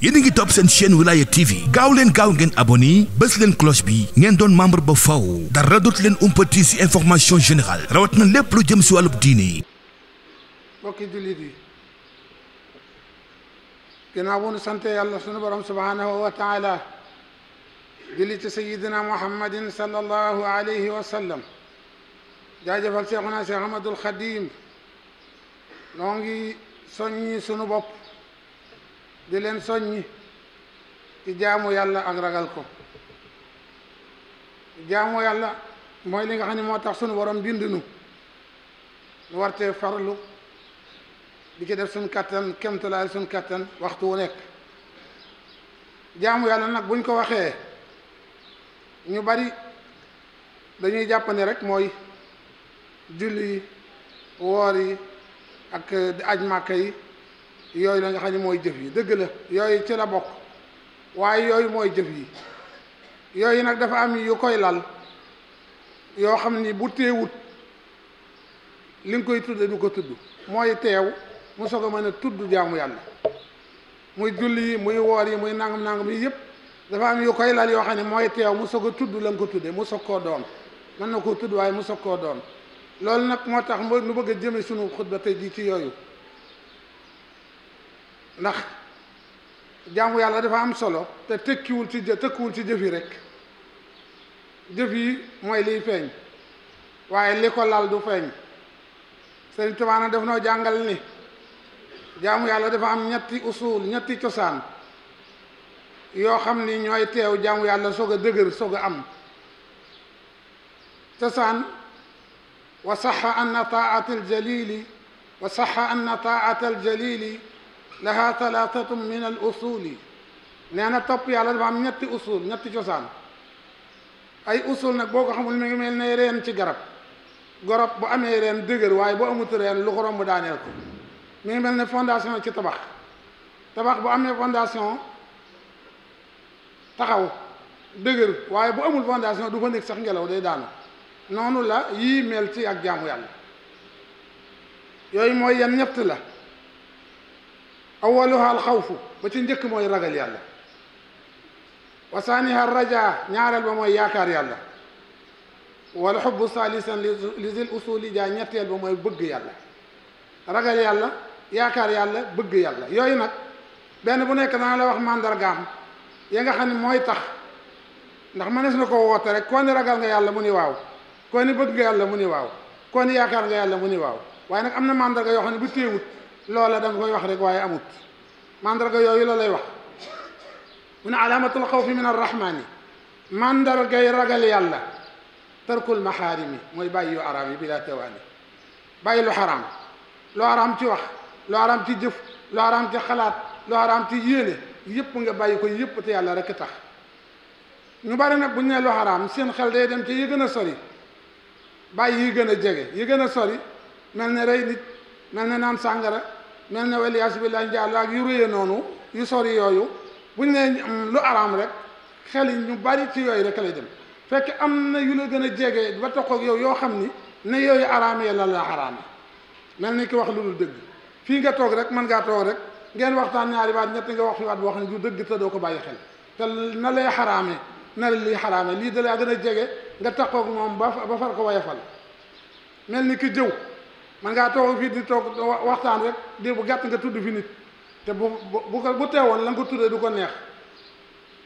yéen a ngi topp seen chaîne Wilaya TV gaaw leen gaaw ngeen abonné bës leen cloche bi ngeen doon membre ba faw dara dootu leen umpati ci information générale rawat na lépp lu jëm ci wàllub diine. mbokki jullit yi ginnaaw bu nu sante yàlla sunu borom subhanahu wa taala julli ci sayidina muhammadin sallallahu alayhi wa sallam jaajëfal seexuna Seex Ahmadul Xadim noo ngi soññi sunu bopp di leen soññi ci jaamu yàlla ak ragal ko jaamu yàlla mooy li nga xam ne moo tax sunu borom bind nu wartee farlu di ci def suñ kattan kemtalaay suñ kattan waxtu wu nekk jaamu yàlla nag buñ ko waxee ñu bari dañuy jàpp ne rek mooy julli woor yi ak aj màkka yi yooyu la nga xam ne mooy jëf yi dëgg la yooyu ci la bokk waaye yooyu mooy jëf yi yooyu nag dafa am yu koy lal yoo xam ni bu teewut li nga koy tudde du ko tudd mooy teew mu soog a mën a tudd jaamu yàlla muy julli yi muy woor yi muy nangam yi yëpp dafa am yu koy lal yoo xam ne mooy teew mu soog a tudd la nga ko tudde mu soog koo doon mën na koo tudd waaye mu soog koo doon loolu nag moo tax nu bëgg a jëme sunu xutba tey jii ci yooyu ndax jaamu yàlla dafa am solo te tëkkuwul ci jëf yi rek jëf yi mooy liy feeñ waaye li ko lal du feeñ Sëriñ Tuubaa nag daf noo jàngal ni jaamu yàlla dafa am ñetti usul ñetti cosaan yoo xam ni ñooy teew jaamu yàlla soog a dëgër soog a am cosaan wa saxa anna taata aljalili wa saxa anna taata aljalili laha talaatatum min al usuli nee na topp yàlla dafa am ñetti usul ñetti cosaan ay usul nag boo ko xamul mi ngi mel ne reen ci garab bu amee reen dëgër waaye boo amut reen lu ko romb daaneel ko mi ngi mel ne fondation ci tabax bu amee fondation taxaw dëgër waaye bu amul fondation du fa nekk sax ngelaw day daanu noonu la yii mel ci ak jaamu yàlla yooyu mooy yan ñett la awaluha alxawfu ba ci njëkk mooy ragal yàlla wa saaniha raja ñaareel ba mooy yaakaar yàlla wal xubbu salisan li zil usuli jaa ñetteel ba mooy bëgg yàlla ragal yàlla yaakaar yàlla bëgg yàlla yooyu nag benn bu nekk dana la wax màndargaam ya nga xam ne mooy tax ndax mënees na ko woote rek koo ni ragal nga yàlla mu ni waaw koo ni bëgg nga yàlla mu ni waaw koo ni yaakaar nga yàlla mu ni waaw waaye nag am na màndarga yoo xam ne bu téewut loola da nga koy wax rek waaye amut mandarga yooyu la lay wax mu ne alaamatul xawfi min arrahmani mandargay ragal yàlla tarkul maxaarimi mooy bàyyi yu araam yi bila tawaani bàyyi lu xaraam lu araam ci wax lu araam ci jëf lu araam ci xalaat lu araam ci yéene yëpp nga bàyyi ko yëpp te yàlla rek tax ñu bari nag bu ñu nee lu xaraam seen xel day dem ci yi gën a sori bàyyi yi gën a jege yi gën a sori mel ne rey nit mel ne naan sàngara mel ne waliyaas billahi njàll ak yu réye noonu yu sori yooyu bu ñu nee lu araam rek xel yi ñu bari ci yooyu rek lay dem fekk am na yu la gën a jege ba toqoog yow yoo xam ni ne yooyu araamee la xaraame mel ni ki wax lu dul dëgg fii nga toog rek mën ngaa toog rek ngeen waxtaan ñaari baat ñett nga wax fi waat boo xam ne du dëgg te doo ko bàyyi xel te na lay xaraame na la lii xaraame lii da laa gën a jege nga toqoog moom ba far ko wayafal mel ni ki jëw man ngaa toog fii di toog waxtaan rek di bu gàtt nga tudd fi nit te bu teewoon la nga ko tuddee du ko neex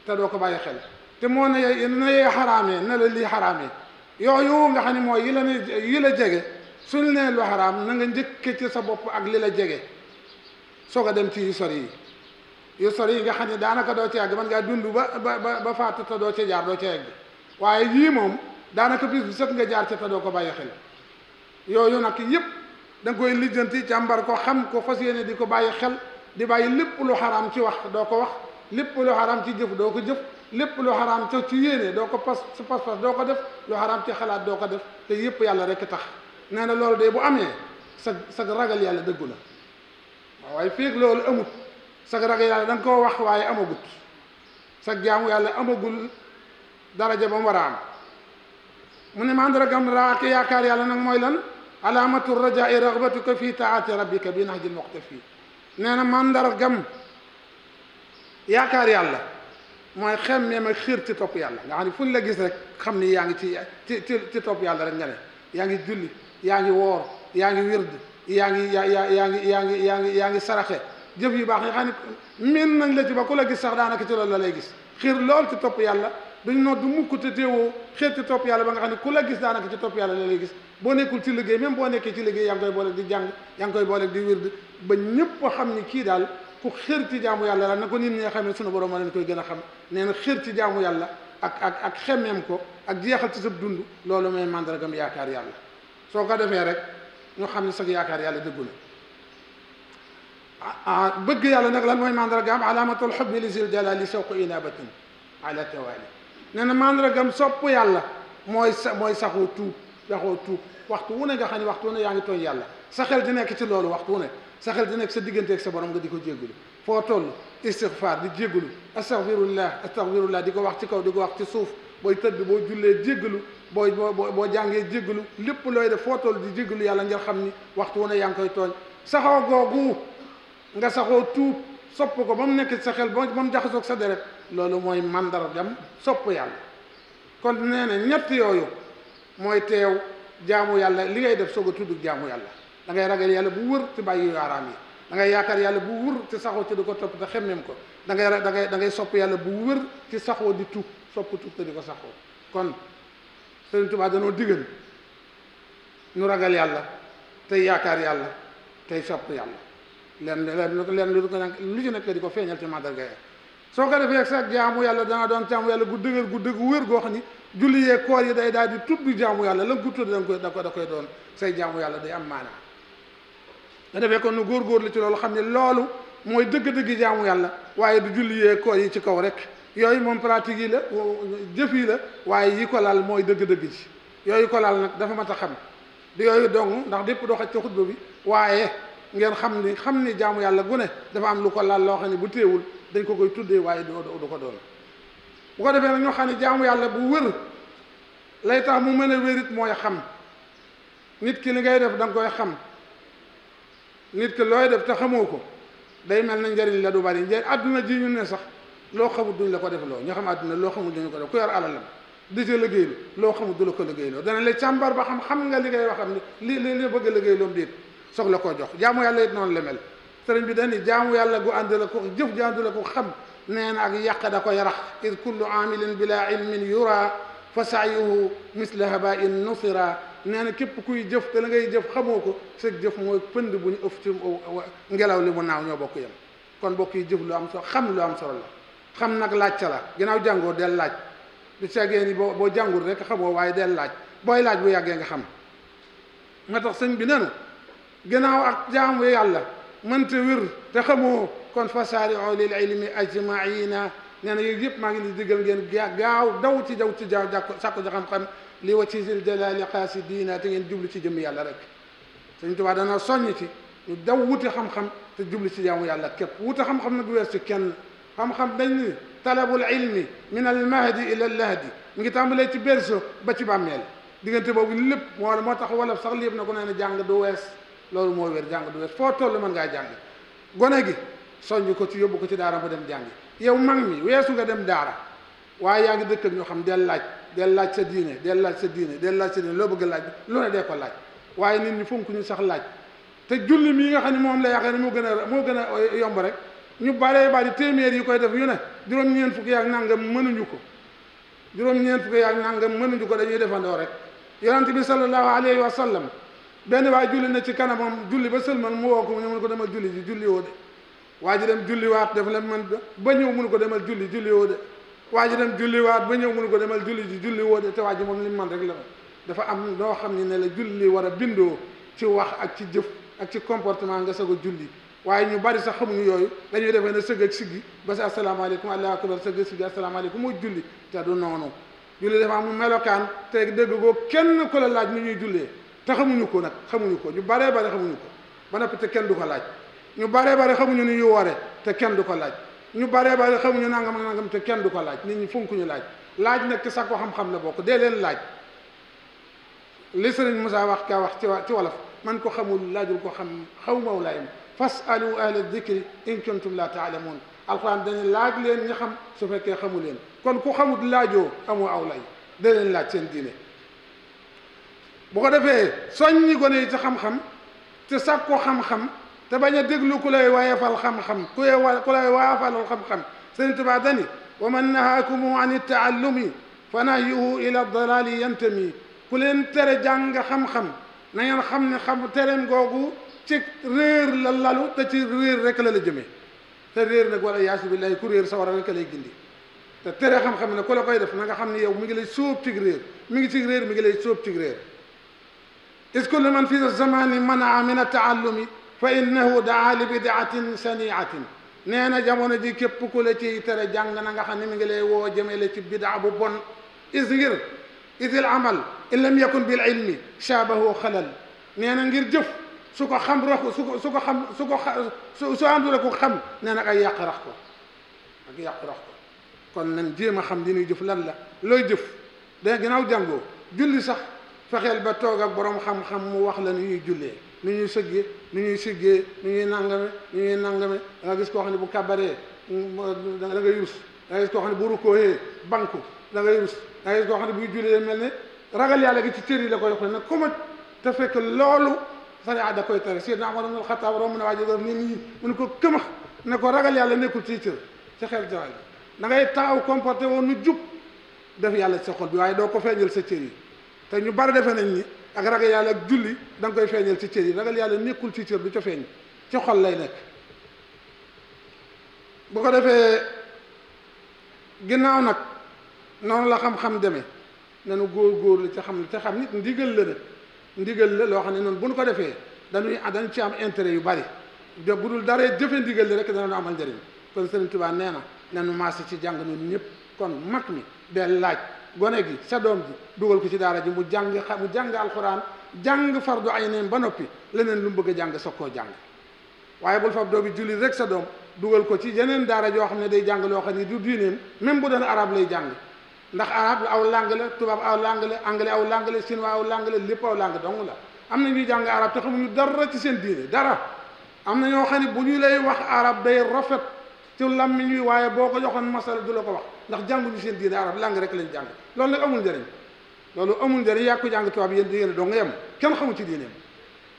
te doo ko bàyyi xel te moo ne yee xaraamee na la lii xaraamee yooyu nga xam ne mooy yi la jege suñ nee lu xaraam na nga njëkke ci sa bopp ak li la jege soog a dem ci yu sori yi nga xam ne daanaka doo ci yàgg man ngaa dund ba faatu te doo ci jaar doo ci yàgg waaye yii moom daanaka bis bu set nga jaar ci te doo ko bàyyi xel yooyu nag yëpp da nga koy lijjanti càmbar ko xam ko fas yéene di ko bàyyi xel di bàyyi lépp lu xaraam ci wax doo ko wax lépp lu xaraam ci jëf doo ko jëf lépp lu xaraam ci yéene doo ko pas doo ko def lu xaraam ci xalaat doo ko def te yëpp yàlla rek tax nee na loolu de bu amee sa ragal yàlla dëggu la waaw waaye feeg loolu amut sa ragal yàlla da nga koo wax waaye amagut sa jaamu yàlla amagul daraja ba mu war a am mu ne mandargam raak yaakaar yàlla nag mooy lan alaamatu rajai ragbatuka fi taati rabbika bi nahjil muqtafi nee na mandargam yaakaar yàlla mooy xemmeem ak xiir ci topp yàlla nga xam ne fu ñu la gis rek xam ni yaa ngi ci topp yàlla rek nga ne yaa ngi julli yaa ngi woor yaa ngi wird yaa ngi saraxe jëf yu baax nga xam ne miin nañ la ci ba ku la gis sax daanaka ci loolu la lay gis xiir lool ci topp yàlla duñ noot du mukk te teewoo xiir ci topp yàlla ba nga xam ne ku la gis daanaka ci topp yàlla la lay gis boo nekkul ci liggéey même boo nekkee ci liggéey yaa ngi koy boole di jàng yaa ngi koy boole di wird ba ñëpp xam ni kii daal ku xër ci jaamu yàlla la na ko nit ñi nga xam ne sunu borom ma leen koy gën a xam nee na xër ci jaamu yàlla ak xemmeem ko ak jeexal ci sa dund loolu mooy mandargam yaakaar yàlla soo ko defee rek ñu xam ne sax yaakaar yàlla dëggu na bëgg yàlla nag lan mooy mandargam alaamatul xubbi li zil jalali sawqu inabatin ala tawali nee na mandargam sopp yàlla mooy saxoo tuub waxtu wu ne nga xam ne waxtu wu ne yaa ngi tooñ yàlla sa xel di nekk ci loolu waxtu wu ne sa xel di nekk sa diggante ak sa borom nga di ko jéggulu foo toll istigfaar di jéggulu astaghfirullah di ko wax ci kaw di ko wax ci suuf booy tëdd boo jullee jéggalu boo jàngee jéggalu lépp looy def foo toll di jéggalu yàlla ngir xam ni waxtu wu ne yaa ngi koy tooñ saxoo googu nga saxoo tuub sopp ko ba mu nekk sa xel ba mu jaxasoog sa deret loolu mooy mandargam sopp yàlla kon nee na ñett yooyu mooy teew jaamu yàlla li ngay def soog a tudd jaamu yàlla da ngay ragal yàlla bu wër ci bàyyi yaaraam yi da ngay yaakaar yàlla bu wër ci saxoo ci di ko topp te xemmeem ko da ngay sopp yàlla bu wër ci saxoo di tuub sopp tuub te di ko saxoo kon Sëriñ Tuubaa danoo digal ñu ragal yàlla tey yaakaar yàlla tey sopp yàlla leen lu ci nekk di ko feeñal ci mandarga yi soo ko defee sax jaamu yàlla dana doon jaamu yàlla gu dëgër gu wér goo xam ni julli yee koor yi day daal di tudd jaamu yàlla la nga ko tudd da koy doon say jaamu yàlla day am maanaa nga defee kon nu góorgóorlu ci loolu xam ne loolu mooy dëgg-dëgg jaamu yàlla waaye du julli yee koor yi ci kaw rek yooyu moom pratique yi la jëf yi la waaye yi ko laal mooy dëgg-dëgg ji yooyu ko laal nag dafa mat a xam di yooyu dong ndax dépp doo xaj ci xutba bi waaye ngeen xam ni jaamu yàlla gu ne dafa am lu ko laal loo xam ne bu téewul dañ ko koy tuddee waaye du ko doon bu ko defee nag ñoo xam ne jaamu yàlla bu wër lay tax mu mën a wérit mooy xam nit ki li ngay def da nga koy xam nit ki looy def te xamoo ko day mel na njëriñ la du bari njëriñ àdduna ji ñu ne sax loo xamul duñ la ko def loo ñu xam àdduna loo xamul duñu ko def ku yor alalam di ca liggéeylu loo xamul du la ko liggéeyloo dana la càmbar ba xam nga li ngay wax am ni li bëgg a liggéeyloom déet soog la koo jox jaamu yàlla it noonu la mel sëriñ bi dañi jaamu yàlla gu ànd la ko jëf ji ànd la ko xam nee na ak yàq da koy rax id kullu amilin bila ilmin yura fa saayuhu misla habain nusira nee na képp kuy jëf te la ngay jëf xamoo ko sa jëf mooy pënd bu ñu ëf ci ngelaw li mu naaw ñoo bokk yem kon bokk yi jëf lu am solo xam lu am solo la xam nag laaj ca la ginnaaw jàngoo del laaj du seggee ni boo jàngul rek xamoo waaye del laaj booy laaj bu yàggee nga xam nga tax sëñ bi nenu ginnaaw ak jaamu yàlla mënta wér te xamoo kon fasaari'u lil ilmi ajmaina nee na yooyu yëpp maa ngi ni diggal ngeen gaaw daw ci sàkku ci xam-xam li wa ci zil jalali qaasidiina te ngeen jublu ci jëmm yàlla rek Sëñ Tuubaa dana soññ ci ñu daw wuti xam-xam te jublu ci jaamu yàlla képp wuti xam-xam nag du wees ci kenn xam-xam dañ ni talabul ilmi min al mahdi ila al lahdi mi ngi tàmbalee ci berceau ba ci bàmmeel diggante boobu lépp moo tax wala sax lépp na ko nee na jàng du wees loolu moo wér jàng du wees foo toll mën ngaa jàng gone gi soññ ko ci yóbbu ko ci daara mu dem jàngi yow mag mi weesu nga dem daara waaye yaa ngi dëkk ak ñoo xam del laaj sa diine del laaj sa diine loo bëgg laaj lu ne dee ko laaj waaye nit ñi fonk ñu sax laaj te julli mii nga xam ne moom la yaakaar ne moo gën a yomb rek ñu baree bari téeméer yi koy def yu ne juróom-ñeent fukki yaak nangam mënuñu ko dañuy defandoo rek yonent bi sallallahu alayhi wa sallam benn waay julli na ci kanamam julli ba sëlman mu woo ko mu ne mun ko demal julli ji julli woo de waa ji dem julliwaat def la man ba ñëw mënu ko demal julli woo de waa ji dem julliwaat ba ñëw mënu ko demal julli woo de te waa ji moom li man rek la dafa am loo xam ne la julli war a bindoo ci wax ak ci jëf ak ci comportement nga soog a julli waaye ñu bari sax xamuñu yooyu dañuy defee ne sëgg ak siggi ba si asalaamaaleykum allahu akbar sëgg siggi asalaamaaleykum mooy julli te du noonu julli dafa am melokaan te dégg goo kenn ku la laaj ni ñuy jullee te xamuñu ko ñu baree bari xamuñu ko ba noppi te kenn du ko laaj ñu baree bari xamuñu ni ñu woore te kenn du ko laaj ñu baree bari xamuñu nangam ak nangam te kenn du ko laaj nit ñi fonkuñu laaj nag ci sàkku xam-xam la bokk dee leen laaj li sëriñ Moussa wax ka wax ci wolof man ko xamul laajul ko xam xaw mawlaayam fasalu ahla dikri in kuntum la taalamuun alquran dañu laaj leen ñi xam su fekkee xamu leen kon ku xamut laajoo amoo aw lay da leen laaj seen diine bu ko defee soññi gone yi ci xam-xam te sàkk ko xam-xam te bañ a déglu ku lay wayefal xam-xam ku lay waayefalal xam-xam Sëriñ Tuubaa dani wa man nahaakumu an taallumi fa nahyuhu ila dalali yantami ku leen tere jàng xam-xam na ngeen xam ne xam tereem googu ci réer la lalu te ci réer rek la jëmee te réer nag wala yaasu billahi ku réer sawara rek lay gindi te tere xam-xam ne ku la koy def na nga xam ne yow mi ngi lay sóob ci réer mi ngi ci réer mi ngi lay sóob ci réer is kullu man fi zamani manaa min ataallumi fa innahu daa li bidaatin saniatin nee na jamono ji képp ku la ciy tere jàng na nga xam ne mi ngi lay woo jëmele ci bidaa bu bon is ngir isil amal in lam yakun bil ilmi shaabahu xalal nee na ngir jëf su ko xam rax su ko xam su àndula ko xam nee na ay yàq rax ko ak yàq rax ko kon nañ jéem a xam li ñuy jëf lan la looy jëf da ginnaaw jàngoo julli sax fexeel ba toog ak borom xam-xam mu wax la ni ñuy jullee ni ñuy sëggee ni ñuy siggee ni ñuy nangame ni ñuy nangame da nga gis koo xam ne bu kabaree da ngay rus da nga gis koo xam ne bu rukkooyee banku da ngay rus da nga gis koo xam ne buy jullee mel ne ragal yàlla gi ci cër yi la koy xool nag comment te fekk loolu sariya da koy tere Seydina Umar ibn Xattaab romb na waa ji doon nii mu ne ko këmax ne ko ragal yàlla nekkul ci cër ci xel jaay da ngay taxaw comporté woon nu jub def yàlla ci sa xol bi waaye doo ko feeñal sa cër yi te ñu bari defe nañ ni ak ragal yàlla ak julli da nga koy feeñal ci cër yi ragal yàlla nekkul ci cër du ca feeñ ci xol lay nekk bu ko defee ginnaaw nag noonu la xam-xam demee nanu góor la ci xam te xam nit ndigal la nag ndigal la loo xam ne noonu bu ñu ko defee dañ ci am intérêt yu bari de bu dul daree jëfe ndigal li rek dana amal njëriñ kon Sëriñ Tuubaa nee na nanu maase ci jàng noonu ñëpp kon mag mi del laaj gone gi sa doom ji dugal ko ci daara ji mu jàng alxuraan jàng fardu ayneem ba noppi leneen lu mu bëgg a jàng soog koo jàng waaye bul fab doomi jullit rek sa doom dugal ko ci yeneen daara joo xam ne day jàng loo xam ne du diineem même bu doon arab lay jàng ndax arab aw langue la tubaab aw langue la anglais aw langue la chinois aw langue la lépp aw langue dong la am na ñuy jàng arab te xamuñu dara ci seen diine dara am na ñoo xam ne bu ñu lay wax arab day rafet ci làmmiñ wi waaye boo ko joxoon masala du la ko wax ndax jànguñu seen diine arab langue rek lañ jàng loolu nag amul njëriñ loolu amul njëriñ yaa ko jàng tubaab yéen diine doo nga yem kenn xamu ci diineem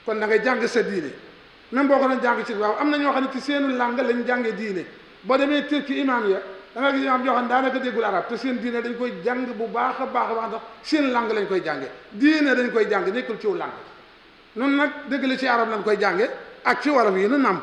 kon da ngay jàng sa diine même boo ko doon jàng ci tubaab am na ñoo xam ne ci seenu langue lañ jàngee diine boo demee Turki imam ya da nga gis imaam yoo xam ne daanaka déggul arab te seen diine dañ koy jàng bu baax a baax ndax seen langue lañ koy jànge diine dañ koy jàng nekkul ciw langue noonu nag dëgg la ci arab lañ koy jànge ak ci wolof yi nu namp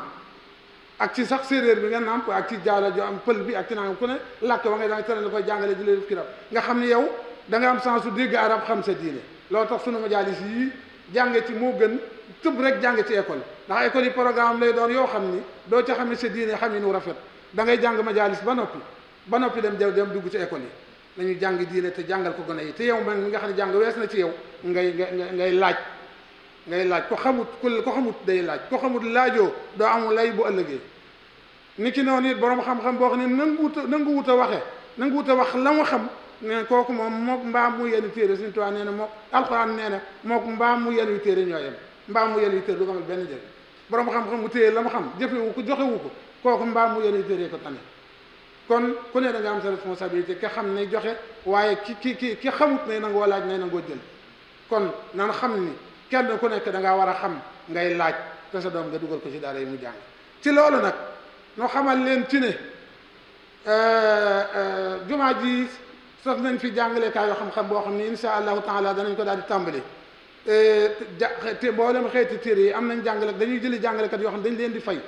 ak ci sax séeréer bi nga namp ak ci jaala jo am pël bi ak ci nangam ku ne làkk wa ngay danga tere la koy jàngale di leen kirab nga xam ne yow da nga am sens su dégg arab xam sa diine loolu tax sunu majaalis yi jànge ci moo gën tëb rek jànge ci école ndax école yi programme lay doon yoo xam ni doo ca xam ne sa diine xam yi nu rafet da ngay jàng majaalis ba noppi dem dugg ci école yi nañu jàng diine te jàngal ko gone yi te yow man mi nga xam ne jàng wees na ci yow ngay laaj ko xamut day laaj ko xamut laajoo doo amul lay bu ëllëgee ni ki noonu it borom xam-xam boo xam ne nangu wut a wax la mu xam ne kooku moom mook mbaam mu yenn téere Sëriñ Tuubaa nee na mook alxuraan nee na mook mbaam mu yenn yu téere ñoo yem mbaam mu yenn yu téere du ko amal benn njëriñ borom xam-xam mu téye la mu xam jëfewu ko joxewu ko kooku mbaam mu yenn yu téere ko tane kon ku ne da nga am sa responsabilité ki xam ne joxe waaye ki xamut ne nangoo laaj ne nangoo jël kon nan xam ni kenn ku nekk da ngaa war a xam ngay laaj te sa doom nga dugal ko ci daara yi mu jàng ci loolu nag noo xamal leen ci ne jumaa ji sos nañ fi jàngalekaay yoo xam-xam boo xam ne insha allahu taala danañ ko daal di tàmbali te mboolem xeeti téere yi am nañ jàngale dañuy jëli jàngalekat yoo xam ne dañ leen di fay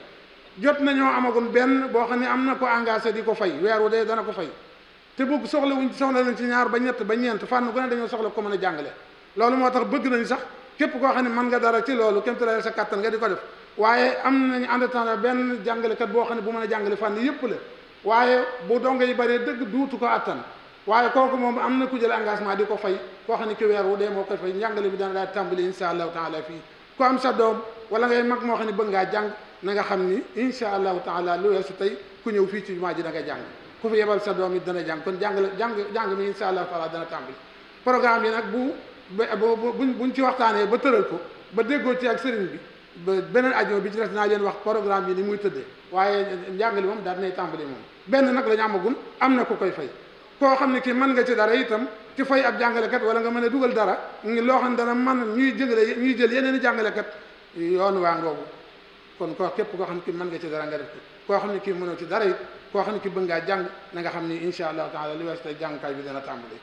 jot nañoo amagun benn boo xam ne am na ko engagé di ko fay weer wu dee dana ko fay te bëgg soxla nañ ci ñaar ba ñett ba ñeent fànn gu ne dañoo soxla ko mën a jàngale loolu moo tax bëgg nañ sax képp koo xam ne mën nga dara ci loolu kéem tolluwaay sa kattan nga di ko def waaye am nañ en attendant benn jàngalekat boo xam ne bu mën a jàngale fànn yëpp la waaye bu dongo yi bëree dëgg duutu ko attan waaye kooku moom am na ku jël engagement di ko fay koo xam ne ki weer wu dee moo koy fay njàngale bi dana daal tàmbali insha allahu taala fii ku am sa doom wala ngay mag moo xam ne bëgg ngaa jàng na nga xam ni insha allahu taala lu weesu tey ku ñëw fii ci jumaa ji da nga jàng ku fi yebal sa doom it dana jàng kon jàng mi insha allahu taala dana tàmbali programme yi nag bu buñ ci waxtaanee ba tëral ko ba déggoo ci ak sëriñ bi ba beneen ajuma bi ci des naa leen wax programme bi ni muy tëddee waaye njàngale moom daal dinay tàmbali moom benn nag la ñu amagul am na ku koy fay koo xam ne kii mën nga ci dara itam ci fay ab jàngalekat wala nga mën a dugal dara loo xam ne dana mën ñuy jël yeneen i jàngalekat yoon waa ngoogu kon koo képp koo xam ne kii mën nga ci dara nga def ko koo xam ne kii mënoo ci dara it koo xam ne kii bëgg ngaa jàng na nga xam ni insha allahu taala li wees tey jàngkaay bi dana tàmbali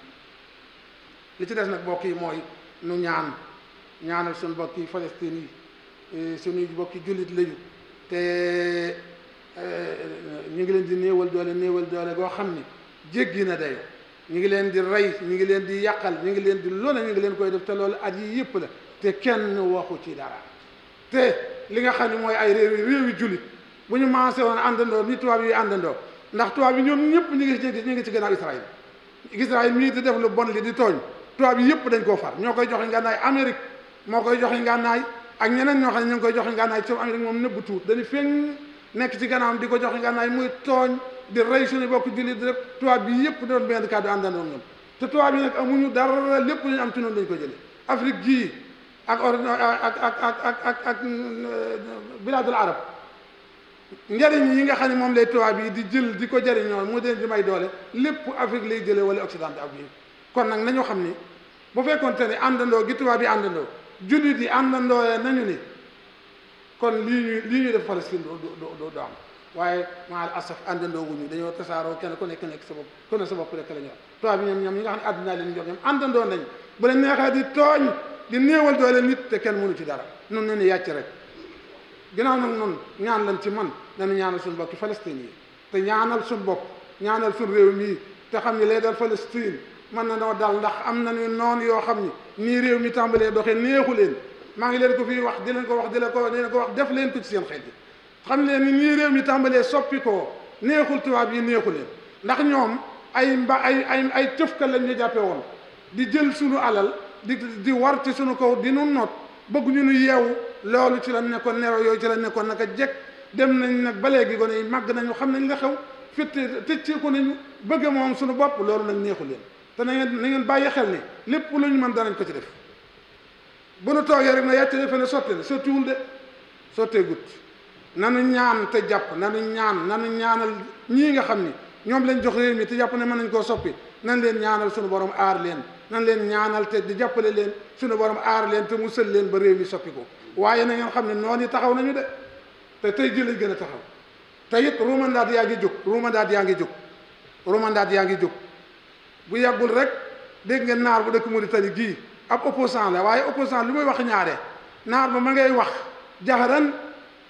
li ci des nag mbokk yi mooy nu ñaanal suñu mbokk yi Palestine yi suñuy mbokki jullit lañu te ñu ngi leen di néewal doole goo xam ni jéggi na dayo ñu ngi leen di rey ñu ngi leen di yàqal ñu ngi leen di loole ñu ngi leen koy def te loolu at yi yëpp la te kenn waxu ci dara te li nga xam ne mooy ay réewi jullit bu ñu maasee woon àndandoo ni tubaab yi àndandoo ndax tubaab yi ñoom ñëpp ñu ngi ci gannaaw Israël mii di def lu bon li di tooñ tubaab yi yëpp dañ koo far ñoo koy joxe ngànnaay Amérique moo koy joxe ngànnaay ak ñeneen ñoo xam ne ñu ngi koy joxe ngànnaay ci Amérique moom nëbb tuut dañu feeñ nekk ci gannaawam di ko joxe ngànnaay muy tooñ di rey suñu bokk jullit di rek tubaab bi yëpp doon benn kàddu àndandoo ñoom te tubaab yi nag amuñu dara lépp lu ñu am ci noonu lañ ko jëlee Afrique gii ak bilaadul arab njëriñ yi nga xam ne moom lay tubaab yi di jël di ko jëriñoo mu dee di may doole lépp Afrique lay jëlee wala Occident ak yi kon nag nañu xam ni bu fekkoonte ne àndandoo gi tubaab yi àndandoo jullit yi àndandoo nañu ni kon lii ñu def Palestine du am waaye maal asaf àndandoo wuñu dañoo tasaaroo kenn ku nekk sa bopp ku ne sa bopp rek la ñu wax tubaab bi ñoom ñi nga xam ne àdduna leen jox ñoom àndandoo nañ bu leen neexee di tooñ di néewal doole nit te kenn mënu ci dara nun ne ni yàcc rek ginnaaw nag noonu ñaan lañ ci man nañu ñaanal suñu bokki Palestine yi te ñaanal suñu bopp ñaanal suñu réew mii te xam ni lay dal Palestine mën na noo dal ndax am nañu noonu yoo xam ni nii réew mi tàmbalee doxee neexu leen maa ngi leen ko fii wax di leen ko wax def leen ko ci seen xel bi xam leen ni nii réew mi tàmbalee soppi ko neexul tubaab yi neexu leen ndax ñoom ay cëfka lañ ñu jàppe woon di jël suñu alal di war ci suñu kaw di nu noot bëgg ñu nu yeewu loolu ci la nekkoon nero yooyu ci la nekkoon naka jekk dem nañ nag ba léegi gone yi màgg nañu xam nañ la xew fitte tëcceeku nañu bëgg moom suñu bopp loolu nag neexu leen te na ngeen bàyyi xel ni lépp lu ñu mën danañ ko ci def bu nu toogee rek na yàcc defe ne sotti na sottiwul de sottee gut nanu ñaan te jàpp nanu ñaanal ñii nga xam ni ñoom lañ jox réew mi te jàpp ne mën nañ koo soppi nan leen ñaanal suñu borom aar leen nan leen ñaanal te di jàppale leen suñu borom aar leen te mu sël leen ba réew mi soppi ko waaye na ngeen xam ne noonu yi taxaw nañu de te tey ji lañ gën a taxaw te it ruumandaat yaa ngi jóg bu yàggul rek dégg ngeen naar bu dëkk Mauritanie gii ab opposant la waaye opposant lu muy wax ñaare naar ba ma ngay wax jaxaran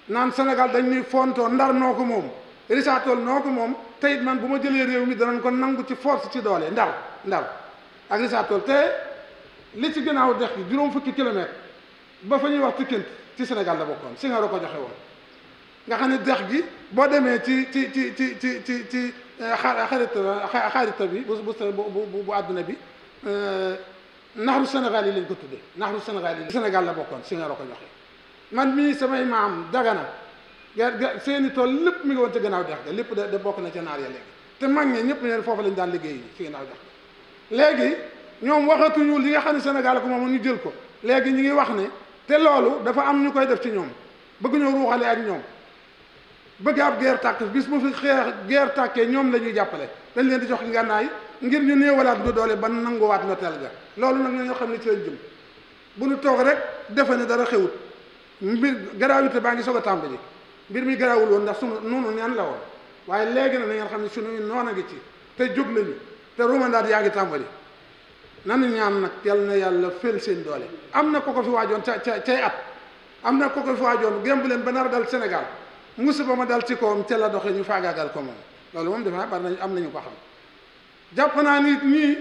naan Sénégal dañ ñuy fontoo ndar noo ko moom risaatool noo ko moom te it man bu ma jëlee réew mi danañ ko nangu ci force ci doole ndar ak risaatool te li ci gannaaw dex gi juróom fukki kilomètre ba fa ñuy wax Tikkint ci Sénégal la bokkoon Senghor a ko joxe woon nga xam ne dex gi boo demee ci xarita bi bu àdduna bi naxaru Sénégal yi lañ ko tuddee naxaru Sénégal yi Sénégal la bokkoon Senghor a ko joxe man mii samay maam Dagana seeni tool lépp mi ngi woon ci gannaaw dex ga lépp da bokk na ca naar ya léegi te mag ñi ñëpp ne foofu lañ daan liggéey ci gannaaw dex ga léegi ñoom waxatuñu li nga xam ne Sénégal ko moom ñu jël ko léegi ñu ngi wax ne te loolu dafa am ñu koy def ci ñoom bëgg ñoo ruuxale ak ñoom bëgg ab guerre tàkk bis bu fi guerre tàkkee ñoom la ñuy jàppale dañ leen di jox ngànnaay ngir ñu néewalaat du doole ba nanguwaat noteel ga loolu nag ñoo xam ne ci lañ jëm bu ñu toog rek defe ne dara xewut mbir garaawite baa ngi soog a tàmbali mbir mi garaawul woon ndax sunu noonu neen la woon waaye léegi nag na ngeen xam ne suñuy noon a ngi ci te jóg nañu te ruumandaat yaa ngi tàmbali nanu ñaan nag yal na yàlla fel seen doole am na ko fi waajoon cay at am na ko fi waajoon gemb leen ba nar a dal Sénégal musiba ma dal ci kawam ca la doxee ñu faagaagal ko moom loolu moom defe naa bari nañu am nañu ko xam jàpp naa nit ñii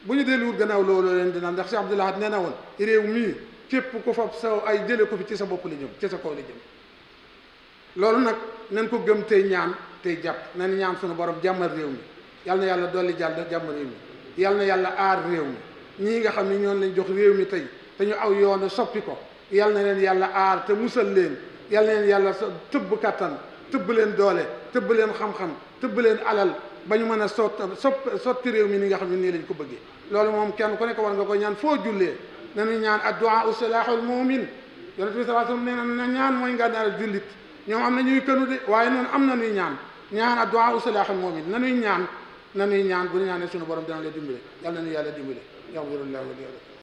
bu ñu delluwut gannaaw loolu leen dina ndax Cheikh Abdoul Ahad nee na woon réew mii képp ku fab sa ay jële ko fi ci sa bopp la jëm ci sa kaw la jëm loolu nag nañ ko gëm tey ñaan tey jàpp nañ ñaan suñu borom jàmmal réew mi yal na yàlla dolli jàmm réew mi yal na yàlla aar réew mi ñii nga xam ne ñoon lañ jox réew mi tey te ñu aw yoonu soppi ko yal na leen yàlla aar te musal leen yal na leen yàlla tëbb kattan tëbb leen doole tëbb leen xam-xam tëbb leen alal ba ñu mën a sotti réew mi ni nga xam ne nii lañ ko bëggee loolu moom kenn ku nekk war nga ko ñaan foo jullee nañuy ñaan addu'a silahul mu'min yonent bi sallallahu alayhi wasallam nee na ñaan mooy ngànnaayu jullit ñoom am na ñuy kënu de waaye noonu am na ñuy ñaan addu'a silahul mu'min nañuy ñaan bu ñu ñaanee suñu borom dina la dimbale yàlla nañu yàlla dimbale yaxfirullahu li